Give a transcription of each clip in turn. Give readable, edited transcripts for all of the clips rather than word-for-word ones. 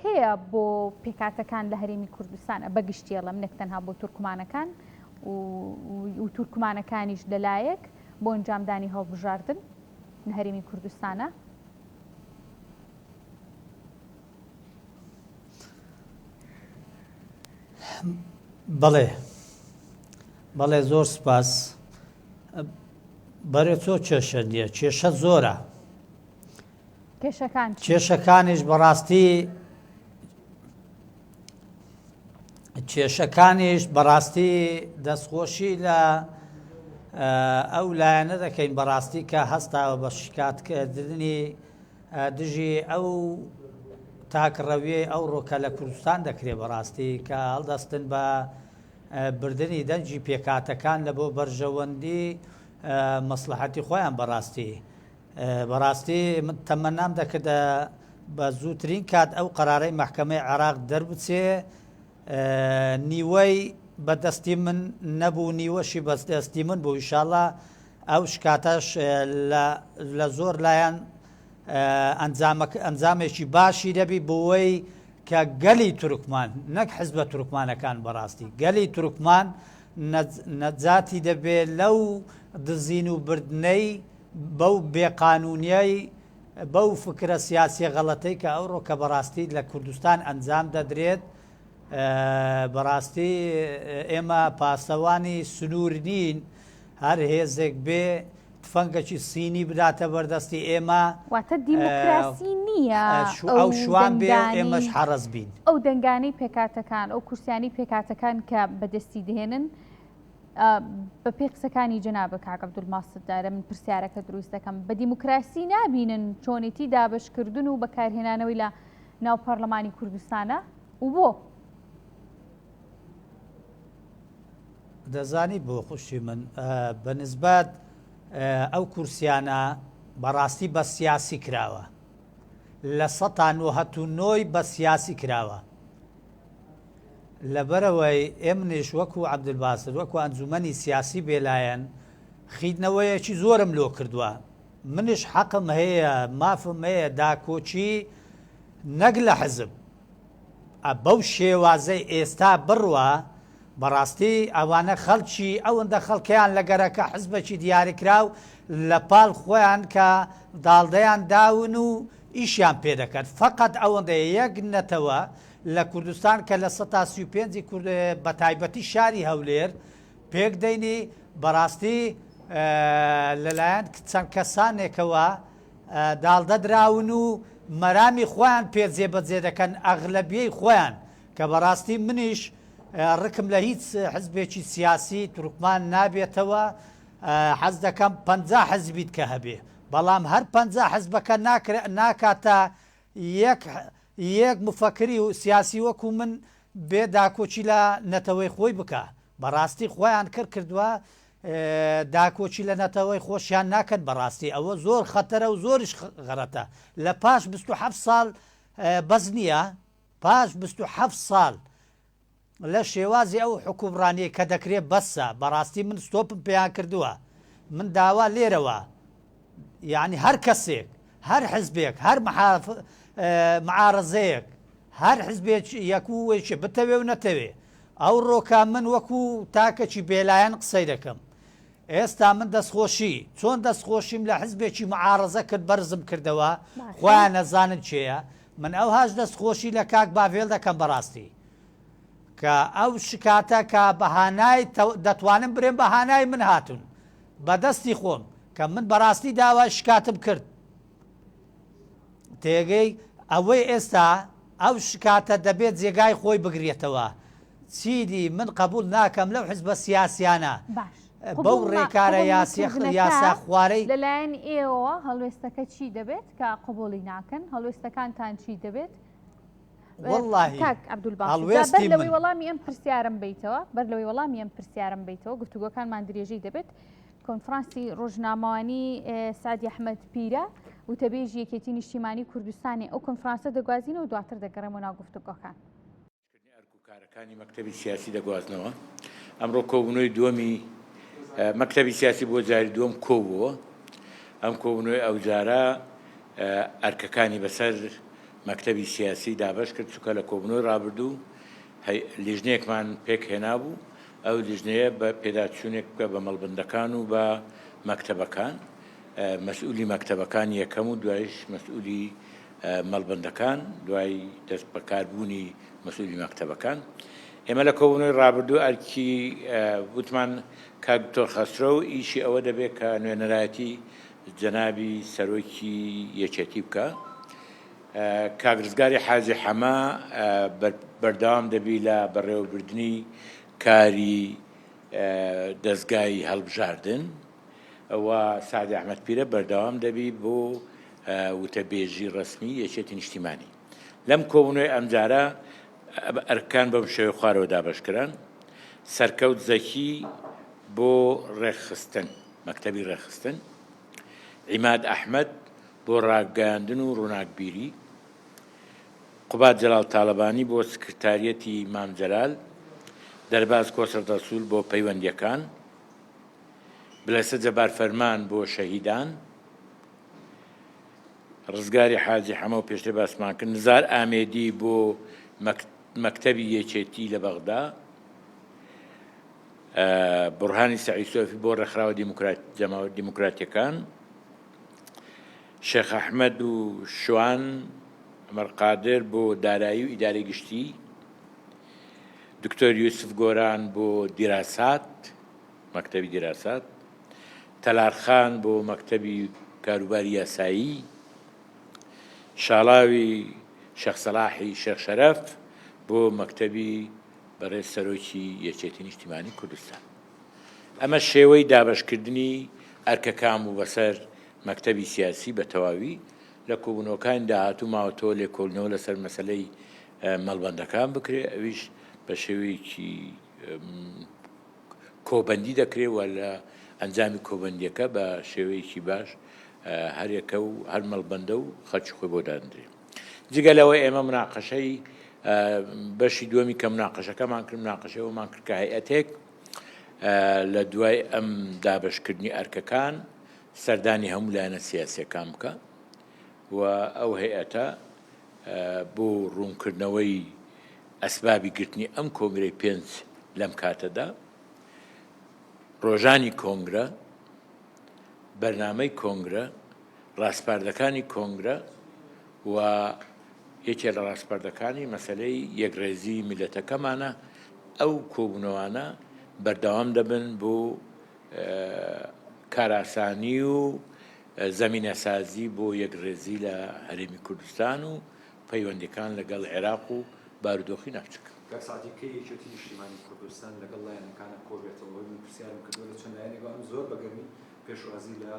هەیە بۆ پێکهاتەکان لە هەرێمی کوردستان بە گشتی ئەڵێم نەک تەنها بۆ تورکمانەکان و تورکمانەکانیش لەلایەک بۆ ئەنجامدانی هەڵبژاردن لە هەرێمی کوردستانە؟ بەڵێ بەڵێ زۆر سپاس بەرێ چۆ کێشە نییە کێشە زۆرە کێشەکان چین؟ کێشەکانیش بەڕاستی کێشەکانیش بەڕاستی دەستخۆشی لە ئەو لایەنە دەکەین بەڕاستی کە هەستاوە بە شکاتکردنی دژی ئەو تاکڕەویەی ئەوڕۆ کە لە کوردستان دەکرێت بەڕاستی کە هەڵدەستن بە بردننی دەنگی پێکاتەکان لە بۆ بەرژەوەندی مەسلحەتی خۆیان بەڕاستی بەڕاستی من تەمەنام دەکرد بە زووترین کات ئەو قەرارەی مەحکەمەی عێراق دەربچێ نیوەی بە دەستی من نەبوو نیوەشی بەس دەستی من بوو ئیشاڵا ئەو شکاتەش لە زۆر لایەن ئەنجامێکی باشی دەبی بۆی کە گەلی تورکمان نەک حزبە تورکمانەکان بەڕاستی گەلی تورکمان نەجاتی دەبێ لەو دزین و بردنەی بەو بێ قانونیەی بەو فکرە سیاسیە غەڵەتەی کە ئەوڕۆ کە بەڕاستی لە کوردستان ئەنجام دەدرێت بەڕاستی ئێمە پاسەوانی سنوور نین هەر هێزێک بێ تفەنگەکی سینی بداتە بەردەستی ئێمە واتە دیموکراسی نییە ئەو شوان بێ ئێمەش حەڕەز بین ئەو دەنگانەی پێکاتەکان ئەو کورسیانی پێکاتەکان کە بەدەستی دێنن بە پێی قسەکانی جەنابت کاک عەبدولباست دارە من پرسیارەکە دروست دەکەم بە دیموکراسی نابینن چۆنێتی دابەشکردن و بەکارهێنانەوەی لە ناو پەرلەمانی کوردستانە و بۆ؟ دەزانی بۆ خوشی من بە نسبەت ئەو کورسیانە بەڕاستی بە سیاسی کراوە لە سەتا نۆهەت و نۆی بە سیاسی کراوە لەبەرئەوەی ئێمنیش وەکو عەبدولباست وەکو ئەنجومەنی سیاسی بێلایەن خیدنەوەیەکی زۆرم لۆ کردوە منیش حەقم هەیە مافم هەیە داکۆکی نەک لە حزب بەو شێوازەی ئێستا بڕوا بەڕاستی ئەوانە خەڵکی ئەوەندە خەڵکیان لە گەرەکە حزبێکی دیاریکراو لە پاڵ خۆیان کە داڵدەیان داون و ئیشیان پێ دەکەن فەقەت ئەوەندەیە یەک نەتەوە لە کوردستان کە 35% ی کورد بە تایبەتی شاری هەولێر پێک دەینی بەڕاستی لەلایەن چەند کەسانێکەوە داڵدە دراون و مەرامی خۆیان پێ جێبەجێ دەکەن ئەغلەبیەی خۆیان کە بەڕاستی منیش ڕکم لە هیچ حزبێکی سیاسی تورکمان نابێتەوە حەز دەکەم 50 حزبیت کە هەبێ بەڵام هەر 50 حزبەکە ناکاتە یەک یەک مفەکری و سیاسی وەکو من بێ داکۆکی لە نەتەوەی خۆی بکا بەڕاستی خۆیان کڕ کردوە داکۆکی لە نەتەوەی خۆشیان ناکەن بەڕاستی ئەوە زۆر خەتەرە و زۆریش غەرەتە لە پاش 27 ساڵ بەس نییە پاش 27 ساڵ لە شێوازی ئەو حوکمڕانیەی کە دەکرێ بەسە بەڕاستی من ستۆپم پێیان کردووە من داوا لێرەوە یعنی هەر کەسێک هەر حزبێک هەر معارەزەیەک هەر حزبێک یەکووێکی بتەوێ و نەتەوێ ئەو ڕۆکە من وەکو تاکەکی بێلایەن قسەی دەکەم ئێستا من دەستخۆشی چۆن دەستخۆشیم لە حزبێکی معارەزە کرد بەرزم کردەوە خۆیان نەزانن چێە من ئەوهاش دەستخۆشی لە کاک باڤێل دەکەم بەڕاستی کە ئەو شکاتە کە بە هانای دەتوانم برێم بە هانای من هاتون بە دەستی خۆم کە من بەڕاستی داوای شکاتم کرد تێگەی ئەوەی ئێستا ئەو شکاتە دەبێت جێگای خۆی بگرێتەوە چیدی من قبول ناکەم لەو حزبە سیاسیانە باش بەو ڕێکارە یاسا خوارەی لەلایەن ئێوە هەڵوێستەکە چی دەبێت کە قبولی ناکەن هەڵوێستەکانتان چی دەبێت وەڵاهی کاک عەبدولباست جا هەڵوێستی بەر لەوەی من. وەڵامی ئەم پرسیارەم بەیتەوە بەر لەوەی وەڵامی ئەم پرسیارەم بەیتەوە گفتوگۆکانمان درێژەی دەبێت کۆنفرانسی ڕۆژنامەوانی سعدی ئەحمەد پیرە وتەبێژی یەکێتی نیشتیمانی کوردستانی ئەو کۆنفرانسە دەگوازینەوە دواتر دەگەڕێمەوە ناو گفتوگۆکان. کردنی ئەرک و کارەکانی مەکتەبی سیاسی دەگوازنەوە. ئەمڕۆ کۆبوونەوەی دووەمی مەکتەبی سیاسی بۆ جاری دووەم کۆبووەوە. ئەم کۆبوونەوەی ئەوجارە ئەرکەکانی بەسەر. مەکتەبی سیاسی دابەش کرد، چونکە لە کۆبوونەوەی ڕابردوو لیژنەیەکمان پێک هێنابوو، ئەو لیژنەیە بە پێداچوونێک بکە بە مەڵبندەکان و بە مەکتەبەکان، مەسئولی مەکتەبەکان یەکەم و دوایش مەسئولی مەڵبندەکان دوای دەست بەکاربوونی مەسئولی مەکتەبەکان. ئێمە لە کۆبوونەوەی ڕابردوو ئەرکی وتمان کاک دکتۆر خەسرەو ئیشی ئەوە دەبێت کە نوێنەرایەتی جەنابی سەرۆکی یەکێتی بکا. کاک ڕزگاری حاجی حەمە بەردەوام دەبی لە بەڕێوەبردنی کاری دەزگای هەڵبژاردن و سەعدی ئەحمەد پیرە بەردەوام دەبی بۆ وتەبێژی ڕەسمی یەکێتی نیشتیمانی. لەم کۆبوونەوەی ئەمجارە ئەرکەکان بەم شێوەی خوارەوە دابەشکران، سەرکەوت زەکی بۆ ڕێکخستن، مەکتەبی ڕێکخستن، عیماد ئەحمەد بۆ ڕاگەیاندن و ڕووناکبیری، قوباد جەلال تاڵەبانی بۆ سکرتاریەتی مام جەلال، دەرباز کۆسرەت ڕەسول بۆ پەیوەندییەکان، بڵێسە جەبار فەرمان بۆ شەهیدان، ڕزگاری حاجی حەمە و پێشتر باسمان کرد، نزار ئامێدی بۆ مەکتەبی یەکێتی لە بەغدا، بوڕهانی سەعید سۆفی بۆ ڕێکخراوە دیموکراتیەکان، شێخ ئەحمەد و شوان عومەر قادر بۆ دارایی و ئیدارەی گشتی، دکتۆر یوسف گۆران بۆ دیراسات، مەکتەبی دیراسات، تەلار خان بۆ مەکتەبی کاروباری یاسایی، شاڵاوی شێخ سەلاحی شێخ شەرەف بۆ مەکتەبی بەڕێز سەرۆکی یەکێتی نیشتیمانی کوردستان. ئەمە شێوەی دابەشکردنی ئەرکەکان بوو بەسەر مەکتەبی سیاسی بە تەواوی. لە کۆبوونەوەکانی داهاتوو ماوەتەوە لێکۆڵینەوە لەسەر مەسەلەی مەڵبەندەکان بکرێت، ئەویش بە شێوەیەکی کۆبەندی دەکرێت و لە ئەنجامی کۆبەندیەکە بە شێوەیەکی باش هەرێکە و هەر مەڵبەندە و خەرکی خۆی بۆ دادرێت. جگە لەوە ئێمە مناقەشەی بەشی دووەمی کە مناقەشەکەمان کرد مناقەشەی ئەومان کرد کە هەیئەتێک لە دوای ئەم دابەشکردنی ئەرکەکان سەردانی هەموو لایەنە سیاسیەکان بکە و ئەو هەیئەتە بۆ ڕوونکردنەوەی ئەسبابی گرتنی ئەم کۆنگرەی پێنج لەم کاتەدا، ڕۆژانی کۆنگرە، بەرنامەی کۆنگرە، ڕاسپاردەکانی کۆنگرە و یەکێ لە ڕاسپاردەکانی مەسەلەی یەکڕێزی میللەتەکەمانە، ئەو کۆبوونەوانە بەردەوام دەبن بۆ کارئاسانی و زەمینەسازی بۆ یەکڕێزی لە هەرێمی کوردستان و پەیوەندیەکان لەگەڵ عێراق و بارودۆخی ناوچەکە. کاک سەعدی کەی یەکێتی نیشتیمانی کوردستان لەگەڵ لایەنەکانە کۆبێتەوە؟ ئەوەی من پرسیارم کردووە لە چەند لایەنێکەوە ئەم زۆر بە گەرمی پێشوازی لە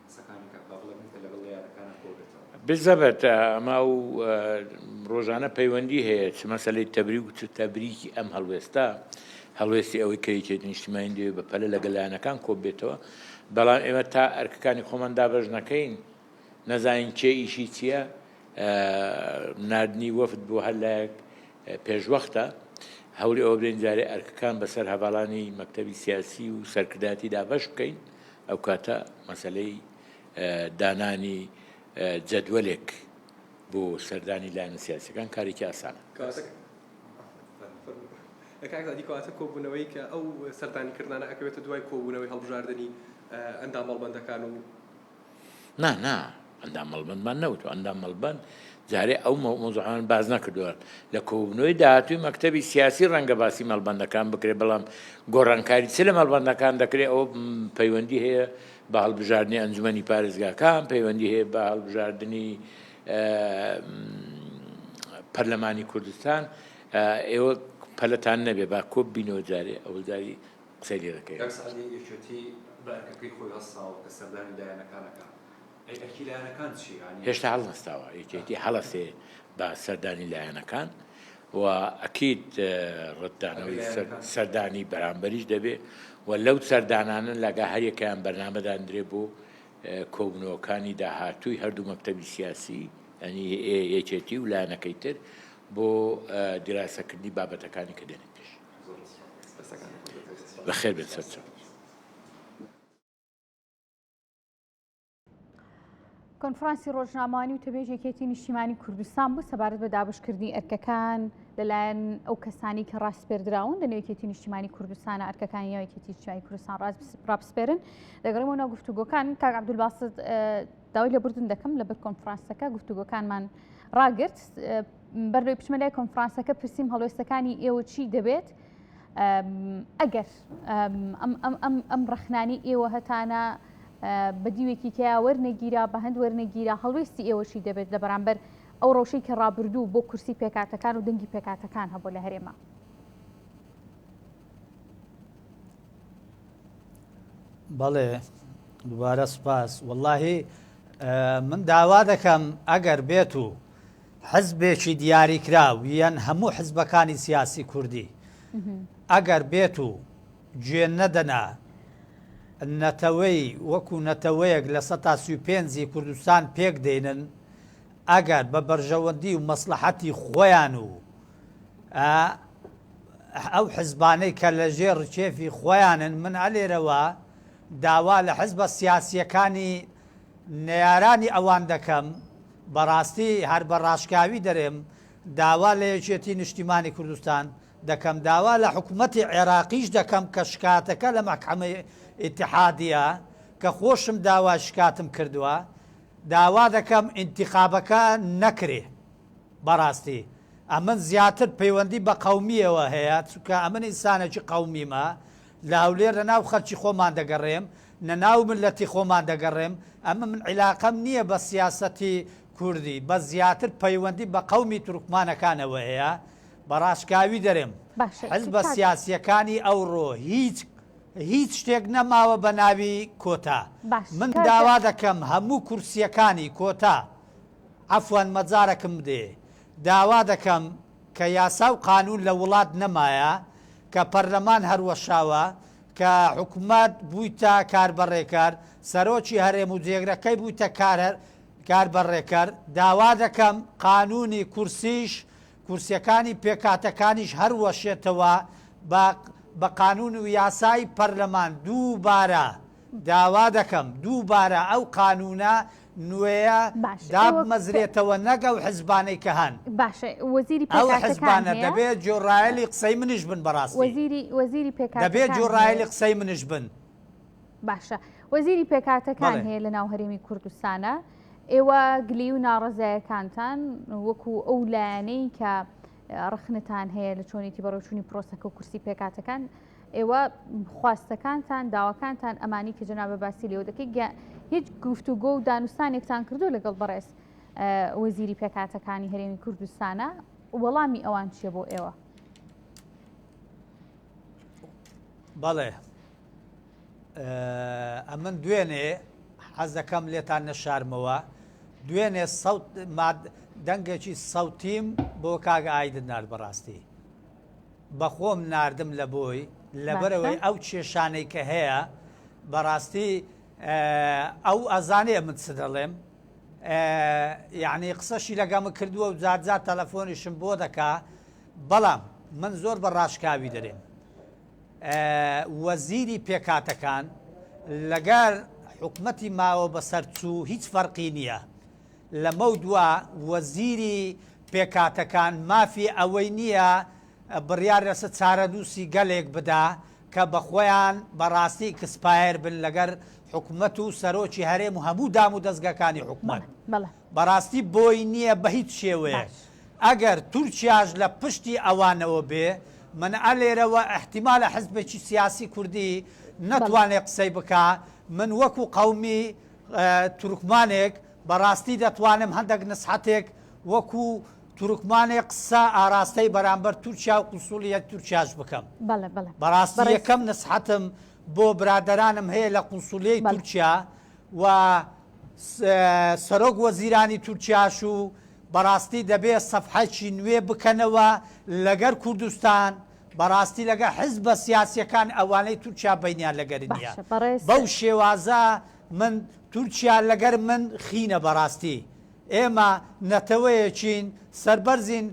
قسەکانی کاک بافڵ ئەکەن کە لەگەڵ لایەنەکانە کۆبێتەوە. بالزبط ئەمە ئەو ڕۆژانە پەیوەندی هەیە چ مەسەلەی تەبریک و چ تەبریکی ئەم هەڵوێستە هەڵوێستی ئەوەی کە یەکێتی نیشتیمانی دەوێت بە پەلە لەگەڵ لایەنەکان کۆبێتەوە بەڵام ئێمە تا ئەرکەکانی خۆمان دابەش نەکەین نەزانین کێ ئیشی چییە، ناردنی وەفد بۆ هەر لایەک پێشوەختە، هەوڵی ئەوە بدەین جارێ ئەرکەکان بەسەر هەڤاڵانی مەکتەبی سیاسی و سەرکردایەتی دابەش بکەین، ئەو کاتە مەسەلەی دانانی جەدوەلێک بۆ سەردانی لایەنە سیاسیەکان کارێکی ئاسانە. کاک زادی کەواتە کۆبوونەوەی کە ئەو سەردانیکردنانە ئەکەوێتە دوای کۆبوونەوەی هەڵبژاردنی ئەندام مەڵبەندەکان و نا نا ئەندام مەڵبەندمان نەوتوە ئەندام مەڵبەند جارێ ئەو مەوزوعان باس نەکردووە لە کۆبوونەوەی داهاتووی مەکتەبی سیاسی ڕەنگە باسی مەڵبەندەکان بکرێت بەڵام گۆڕانکاری چ لە مەڵبەندەکان دەکرێت ئەو پەیوەندی هەیە بە هەڵبژاردنی ئەنجومەنی پارێزگاکان پەیوەندی هەیە بە هەڵبژاردنی پەرلەمانی کوردستان ئێوە پەلەتان نەبێ با کۆب بینەوە جارێ ئەوە جاری قسەی لێ دەکەین. کاک سەعدی یەکێتی بە ئەرکەکەی خۆی هەستاوە کە سەردانی لایەنەکان ئەکا ئەی ئەرکی لایەنەکان چیە یانی؟ هێشتا هەڵنەستاوە یەکێتی هەڵەسێ بە سەردانی لایەنەکان و ئەکید ڕەتدانەوەی سەردانی بەرامبەریش دەبێ و لەو سەردانانە لەگە هەریەکەیان بەرنامە داندرێ بۆ کۆبوونەوەکانی داهاتووی هەردوو مەکتەبی سیاسی یانی یەکێتی و لایەنەکەی تر بۆ دیراسەکردنی بابەتەکانی کە دێنە پێش. بەخێر بێن سەرچاو. کۆنفرانسی ڕۆژنامەوانی و تەبێژ یەکێتی نیشتیمانی کوردستان بوو سەبارەت بە دابشکردنی ئەرکەکان لەلایەن ئەو کەسانی کە ڕاسپێردراون لە نێو یەکێتی نیشتیمانی کوردستانە ئەرکەکانی نێو یەکێتی نیشتیمانی کوردستان ڕاپسپێرن دەگەڕێمەوە ناو گفتوگۆکان کاک عەبدولباست داوای لێبوردن دەکەم لەبەر کۆنفرانسەکە گفتوگۆکانمان ڕاگرت بەر لەوەی بچمە لای کۆنفرانسەکە پرسیم هەڵوێستەکانی ئێوە چی دەبێت ئەگەر ئەم ڕەخنانی ئێوە هەتانە بە دیوێکی کەیا وەرنەگیرا بە هەند وەرنەگیرا هەڵوێستی ئێوەشی دەبێت لە بەرامبەر ئەو ڕەوشەی کە ڕابردوو بۆ کورسی پێکاتەکان و دەنگی پێکاتەکان هەبوو لە هەرێمە. بەڵێ دووبارە سوپاس وەڵاهی من داوا دەکەم ئەگەر بێت و حزبێکی دیاریکراو یان هەموو حزبەکانی سیاسی کوردی ئەگەر بێت و گوێ نەدەنە نەتەوەی وەکو نەتەوەیەک لە سە تا سی پێنجی کوردستان پێک دێنن ئەگەر بە بەرژەوەندی و مەسلحەتی خۆیان و ئەو حزبانەی کە لە ژێر ڕکێفی خۆیانن، من ئەلێرەوە داوا لە حزبە سیاسییەکانی نەیارانی ئەوان دەکەم، بەڕاستی هەر بە ڕاشکاوی دەرێم، داوا لە یەکێتی نیشتیمانی کوردستان دەکەم، داوا لە حکومەتی عێراقیش دەکەم کە شکاتەکە لە مەحکەمەی ئیتحادیە کە خۆشم داوای شکاتم کردوە، داوا دەکەم ئینتیخابەکە نەکرێ. بەڕاستی ئەمن زیاتر پەیوەندی بە قەومیەوە هەیە چونکە ئەمن ئینسانێکی قەومیمە لە هەولێر لە ناو خەلکی خۆمان دەگەڕێم نە ناو مللەتی خۆمان دەگەڕێم ئەمە من عیلاقەم نییە بە سیاسەتی کوردی بەس زیاتر پەیوەندی بە قەومی تورکمانەکانەوە هەیە بە ڕاشکاوی دەرێم باشە حزبە کاک سیاسیەکانی ئەوڕۆ هیچ هیچ شتێک نەماوە بە ناوی کۆتا باش من کاک داوا دەکەم هەموو کورسیەکانی کۆتا عەفوەن مەجارەکم بدێ داوا دەکەم کە یاسا و قانون لە وڵات نەمایە کە پەرلەمان هەروەشاوە کە حکومەت بویتە کاربەڕێکەر سەرۆکی هەرێم و جێگرەکەی بویتە کار کاربەڕێکەر داوا دەکەم قانونی کورسیش کورسیەکانی پێکهاتەکانیش هەروەشێتەوە بە بە قانون و یاسای پەرلەمان دووبارە داوا دەکەم دووبارە ئەو قانوونە نوێیە باشە ئێوە پێ دابمەزرێتەوە نەک ئەو حزبانەی کە هەن. باشە وەزیری ئەو پێکهاتەکان حزبانە هەیە؟ دەبێ گوێڕایەلی قسەی منیش بن بەڕاستی. وەزیری وەزیری دەبێ پێکهاتەکان هەیە؟ گوێڕایەلی قسەی منیش بن. باشە وەزیری پێکهاتەکان بەڵێ. هەیە لە ناو هەرێمی کوردستانە ئێوە گلەیی و ناڕەزایەکانتان وەکو ئەو لایەنەی کە ڕەخنەتان هەیە لە چۆنێتی بەڕێوچوونی پرۆسەکە و کورسی پێکهاتەکان ئێوە خواستەکانتان داواکانتان ئەمانی کە جەنابە باسی لێوە دەکەی هیچ گفتوگۆ و دانوستانێکتان کردو لەگەڵ بەڕێز وەزیری پێکاتەکانی هەرێمی کوردستانە وەڵامی ئەوان چییە بۆ ئێوە؟ بەڵێ ئەمن دوێنێ حەزەکەم لێتان نەشارمەوە دوێنێ سەوت دەنگێکی سەوتیم بۆ کاک ئایدن نارد بەڕاستی بەخۆم ناردم لە بۆی لەبەرەوەی ئەو کێشانەی کە هەیە بەڕاستی ئەو ئەزانێ من چ دەڵێم یعنی قسەشی لەگەمە کردووە و جارجار تەلەفۆنیشم بۆ دەکا بەڵام من زۆر بە ڕاشکاوی دەرێم وەزیری پێکاتەکان لەگەر حکومەتی ماوە بەسەر چوو هیچ فەرقی نییە لەمەودوا وەزیری پێکهاتەکان مافی ئەوەی نییە بڕیار لەسەر چارەنووسی گەلێک بدا کە بەخۆیان بەڕاستی expire بن لەگەر حکومەت و سەرۆکی هەرێم و هەموو دام و دەزگاکانی حکومەت بەڕاستی بۆی نییە بەهیچ شێوەیەک ئەگەر تورکیاش لە پشتی ئەوانەوە بێ من ئەلێرەوە ئیحتیمالە حزبێکی سیاسی کوردی نەتوانێ قسەی بکا من وەکو قەومی تورکمانێک بەڕاستی دەتوانم هەندەک نسحەتێک وەکو تورکمانێک قسە ئاراستەی بەرامبەر تورکیا و قونسوڵیەت تورکیاش بکەم. بەڵێ بەڵێ بەڕاستی بەڕێز. یەکەم نسحەتم بۆ برادەرانم هەیە لە قونسوڵیەی بەڵێ. تورکیا و سەرۆک وەزیرانی تورکیاش و بەڕاستی دەبێ سەفحەکی نوێ بکەنەوە لەگەر کوردستان بەڕاستی لەگەر حزبە سیاسیەکان ئەوانەی تورکیا بەینیان لەگەر نیە باشە بەڕێز. بەو شێوازە من تورکیا لەگەر من خینە بەڕاستی ئێمە نەتەوەیەکین سەربەرزین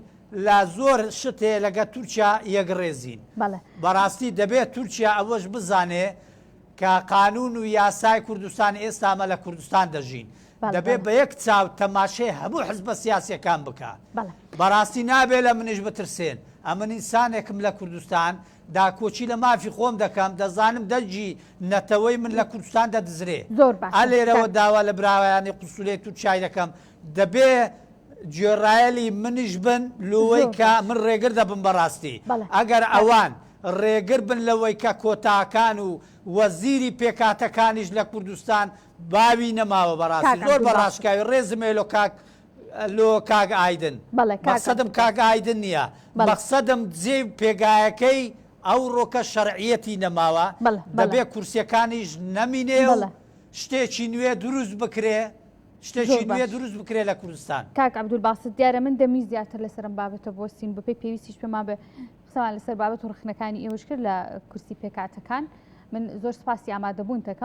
لە زۆر شت هەیە لەگەر تورکیا یەکڕێزین بەڵێ. بەڕاستی دەبێت تورکیا ئەوەش بزانێ کە قانون و یاسای کوردستان ئێستا ئەمە لە کوردستان دەژین. دەبێ بە یەک چاو تەماشای هەموو حزبە سیاسیەکان بکا. بەڕاستی نابێ لە منیش بترسێن. ئەمن ئینسانێکم لە کوردستان داکۆکی لە مافی خۆم دەکەم، دەزانم دەنگی نەتەوەی من لە کوردستان دەدزرێ. زۆر باشە ئە لێرەوە کاک. داوا لە براوایانی قونسولیەی تورکیای دەکەم دەبێ گوێڕایەلی منیش بن لۆوەی زۆر کە باش. من ڕێگر دەبم بەڕاستی بەڵێ ئەگەر کاک. ئەوان ڕێگر بن لەوەی کە کۆتاکان و وەزیری پێکهاتەکانیش لە کوردستان باوی نەماوە بەڕاستی کاک زۆر بە عەبدولباسط. ڕاشکاوی ڕێزم هەیە لۆ کاک لۆ کاک ئایدن بەڵێ کاک مەقسەدم کاک عەبدولباسط. ئایدن نییە بەڵێ. مەقسەدم جێ پێگایەکەی ئەوڕۆکە شەرعیەتی نەماوە بەڵێ بەڵێ. دەبێ کورسیەکانیش نەمینێ و بەڵێ. شتێکی نوێ دروست بکرێ شتێکی زۆر نوێ باش. دروست بکرێ لە کوردستان. کاک عەبدولباسط دیارە من دەمویست زیاتر لەسەر ئەم بابەتە بوەستین بەپێی پێویستیش پێمان بێ قسەمان لەسەر بابەت و ڕەخنەکانی ئێوەش کرد لە کورسی پێکهاتەکان من زۆر سپاسی ئامادەبوونتەکەم.